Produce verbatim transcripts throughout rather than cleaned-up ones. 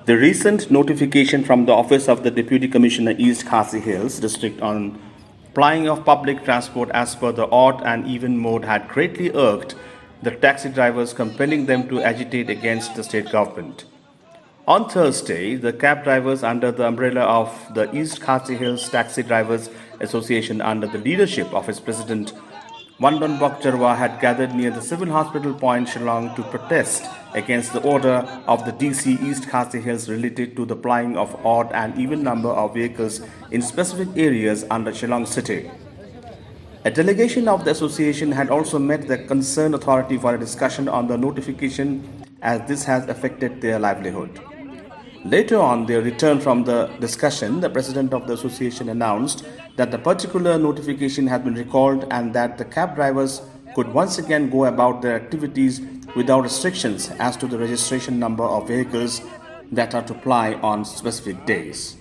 The recent notification from the Office of the Deputy Commissioner, East Khasi Hills District, on plying of public transport as per the odd and even mode had greatly irked the taxi drivers, compelling them to agitate against the state government. On Thursday, the cab drivers, under the umbrella of the East Khasi Hills Taxi Drivers Association, under the leadership of its president, Wandonbok Jyrwa, had gathered near the Civil Hospital Point, Shillong, to protest against the order of the D C, East Khasi Hills, related to the plying of odd and even number of vehicles in specific areas under Shillong city. A delegation of the association had also met the concerned authority for a discussion on the notification, as this has affected their livelihood. Later on their return from the discussion, the president of the association announced that the particular notification had been recalled and that the cab drivers could once again go about their activities without restrictions as to the registration number of vehicles that are to ply on specific days.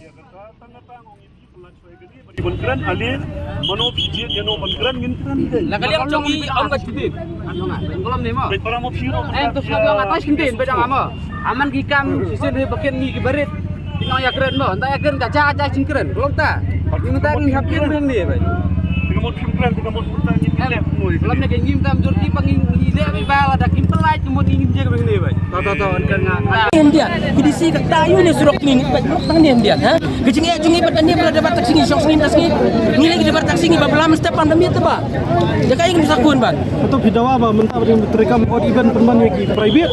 Ban kren ale, mano phi jied ïa no ban kren, ngin kren. La ka liang jong i ong ka jubit. Bad para mo phi ro. Eh, to sngap ïa nga, to sngap ïa nga mo. Aman ki kam shisien hi ba kren ngi ki barit. Ki nong ïa kren mo, nda ïa kren ka ja ja shin kren. Long ta. Ngi mynta ngi hap kren bad ngi bad. Tang mo phim kren, tang mo phim kren. Lam ne ka ngim tam jur ki ba ngi ngi leh bad ba la da kim pelai, tang mo ngi ngim je bad ngi bad. To to to, ong kren nga. India, ki D C ka ta yu ne surok ni, tang ni India, ha? Ka jingeh jong ngi bad kane ba la da bar taxi ngi shong sngi da sngi. Ngi leh ki da bar taxi ngi ba blam step pan ba miet ba. Da kaei ngin sa khun ban. Hato phi dawa ba mynta ba dang treikam odd even pynban ïa ki private?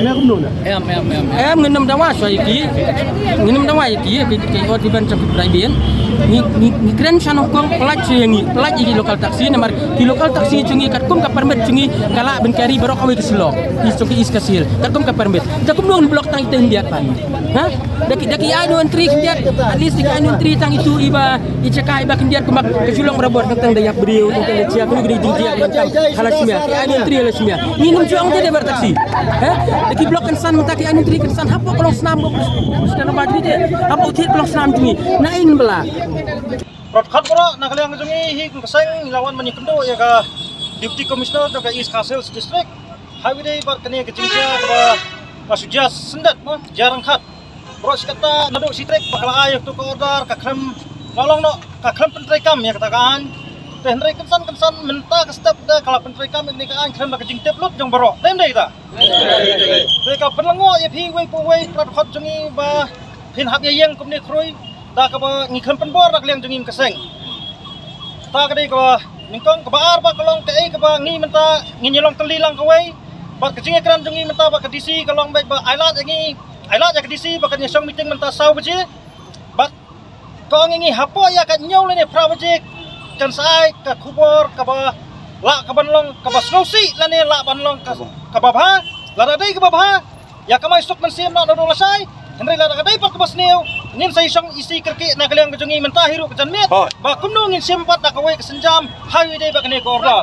Ne kumno ne? Em em em. Em, ngin ym dawa shuwa ïa ki. Ngin ym dawa ïa ki, ki, ki odd even sha ki private. Ngi ngi ngi kren sha Hong Kong, pynlait sha ïa ngi, pynlait ïa ki local taxi, namar ki local taxi jong ngi katkum ka permit jong ngi ka lah ban carry baroh kawei ka Shillong. East jong ki East Khasi Hills. Katkum ka permit. Te kumno ngin block tang ita India pan. Ha? Da ki, da ki ai no entry khyndiat, at least da ki ai no entry tang itu iba, i jaka iba khyndiat kumba ka ju long barabor tang tang da ïap briew, tang tang da jia, kano kano jingjiak ban tam ha la shmia, ki ai no entry ha la shmia. Ngi ngim ju ong te da bar taxi. Ha? Da ki block kynsan mynta ki ai no entry kynsan hapoh ka long snam, ko skan ba dri te. Hapoh thied ka long snam jong ngi. Na ing bala. Pyrkhat baroh na ka liang jong ngi hi kum ka seng ngi la wan ban ïakynduh ïa ka Deputy Commissioner jong ka East Khasi Hills District. Highway Day bad kane ka jingjia kaba nga shu jia syndet mo, jia ryngkat. Baroh shi katta naduh shi tarik ba ka la ai ïa katu ka order ka khlem la long noh, ka khlem pyntreikam ïa kata ka aiñ. Te hynrei kynsan kynsan mynta ka step te ka la pyntreikam ïa kane ka aiñ khlem da ka jingtip lut jong baroh. Te ym dei ta. Te ka pynlyngngoh ïa phi wei pa wei pyrkhat jong ngi ba phin hap ïa ïeng kumne khrui da kaba ngi khlem pynbor na ka liang jong ngi kum ka seng. Ta ka dei kaba nyngkong, kaba ar ba ka long kaei kaba ngi mynta ngin ïa long tylli lang kawei. Bad ka jingïakren jong ngi mynta bad ka D C ka long beit ba ai lad ïa ngi, ai lad ïa ka D C ba kan ïa shong meeting mynta saw baje. Bad ka ong ïa ngi hapoh ïa ka hynñiew lane phra baje kan sa ai ka khubor kaba lah ka ban long kaba sngewsih lane lah ban long ka, kaba bha. Lada dei kaba bha, ïa kamai suk mynsiem noh naduh lashai. Hynrei lada ka dei pat kaba sniew, ngin sa ïa shong isi kyrkieh na ka liang ka jong ngi mynta hi ruh ka janmiet. Hooid. Ba kumno ngin shim pat da kawei ka sienjam highway day bad kane ka order.